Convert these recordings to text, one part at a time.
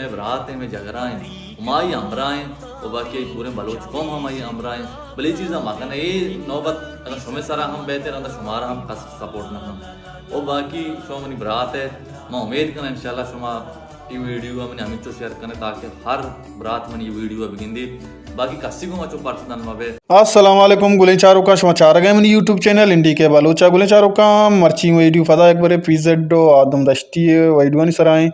مئے برات ایں، مئے جگرا ایں، ما آئی ہمراہ ایں و باقی آئی پوریں بلوچ قوم ہم آئی ہمراہ ایں۔ بلے اے چیزاں مکن، اے نوبت اگاں شمئے سرا ہم بیت، رندا شمارا ہم کس سپورٹ نہ کن۔ و باقی شما منی برات ئے، ما امید کناں انشاءاللہ شما اے ویڈیو ء منی ہمینچو شیئر کنے تاکہ ہر برات منی اے ویڈیو ء بگندیت۔ باقی کسی گوں ما چو پرسنل مہ بے۔ السلام علیکم گلیں چاروکاں، شما چارگ ء منی یوٹیوب چینل این ڈی کے بلوچ ء۔ گلیں چاروکاں، مرچی ویڈیو پدا یک برے پی زیڈ و آدم دشتی ویڈیوانی سرا ایں۔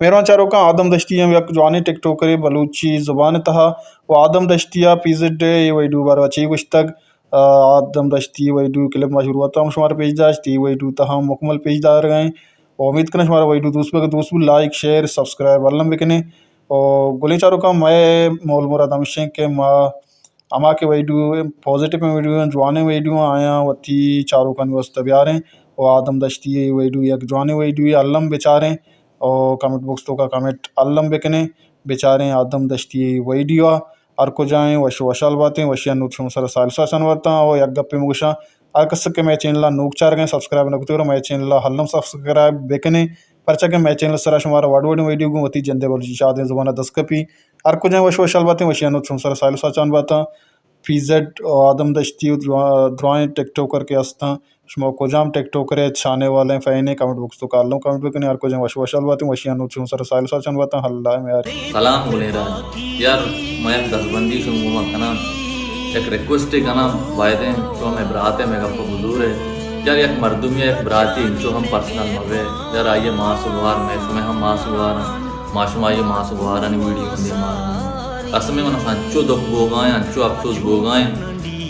مہروان چاروکاں، آدم دشتی ہم یک جوانیں ٹک ٹوکرے بلوچی زبان ء تہا و آدم دشتی ء پی زیڈ ء اے ویڈیو باروا چی گوشتگ، آ، آدم دشتی ء ویڈیو کلپ ما شروعات ء ہم شمارا پیش داشت، اے ویڈیو تہا ہم مکمل پیش دارگ ء ایں۔ و امید کناں شمارا ویڈیو دوست بہ، دوست بہ لائک، شیئر، سبسکرائب الم بکنیں۔ و گلیں چاروکاں، مئے مول مراد ہمیش ایں کہ ما ہما کہ ویڈیو پازیٹیو ویڈیو ایں، جوانیں ویڈیو ایں، آیاں وتی چاروکانی واستہ بیاریں و آدم دشتی ء ویڈیو یک جوانیں ویڈیو الم بچاریں و کمنٹ باکس توکا کمنٹ الم بکنیں، بچاریں آدم دشتی ء ویڈیو ء۔ ہر کجا ایں وش وشحال باتیں، وشی ء نود شما سرا سال ساچان باتاں و یک گپے مگوشاں، ہر کس کہ مئے چینل ء نوک چارگ ء سبسکرائب نہ کتگ، مئے چینل ء الم سبسکرائب بکنیں، پرچا کہ مئے چینل سرا شمارا وڑ وڑیں ویڈیو گوں وتی جندے بلوچی شادیں زبان ء دست کپی۔ ہر کجا وش وشحال باتیں، وشی ء نود شما سرا سال ساچان باتاں۔ پی زیڈ و آدم دشتی و درا-، درائیں ٹک ٹوکر کہ ہستاں، شما کجام ٹک ٹوکر ء چاہنے والے ہیں، فین ہیں، کمنٹ باکس توکا الم کمنٹ بکنیں۔ ہر کجا وش وشحال باتیں، وشی ء نود شما سرا سال ساچان باتاں۔ اللہ میار۔ سلام گلیں راج۔ یار، من یک دزبندی شما گوما کناں، یک ریکویسٹ کناں، بایدیں تو مئے برات ئے، مئے گپ ء بزور ئے۔ یار، یک مردمی ء یک براتی انچو ہم پرسنل مہ بے۔ یار، آئی ء ماس و گوار، مئے شمئے ہم ماس و گوار انت۔ ما شما آئی ء ماس و گوارانی ویڈیو دیما۔ قسم ء من انچو دکھ بوگا ایں، انچو افسوس بوگا ایں۔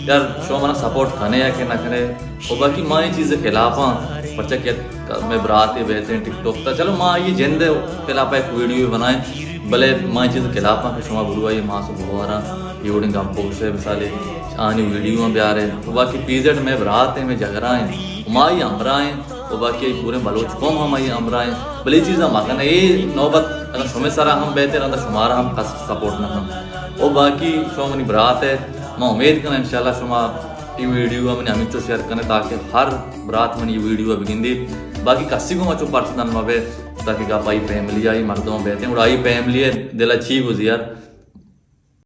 یار، شما منا سپورٹ کنے یا کہ نہ کنے، و باقی ما اے چیز ء خلاف آں، پرچا کہ مئے برات ء بیت ایں ٹک ٹاک تا، چلو ما آئی جند ء خلاف ء یک ویڈیو بنائیں، بلے ما اے چیز ء خلاف آں کہ شما برو آئی ماس و گوارا اے وڑیں گپ بگوش ئے، مثالے آنی ویڈیو آں بیار ئے۔ و باقی پی زیڈ مئے برات ایں، مئے جگرا ایں، و ما آئی ہمراہ ایں، و باقی آئی پوریں بلوچ قوم ہم آئی ہمراہ ایں، بلے اے چیزاں مکن، اے نوبت اگاں شمئے سرا ہم بیت رندا شمارا ہم کس سپورٹ نہ کن۔ و باقی شما منی برات ئے، ما امید کناں انشاءاللہ شما اے ویڈیو ء منی ہمینچو شیئر کنے تاکہ ہر برات منی اے ویڈیو ء بگندیت۔ باقی کسی گوں ما چو پرسنل مہ بے، تاکہ گپ آئی فیملی آئی مردم بیت ایں، گڑا آئی فیملی ء دل ء چی گوزی یار۔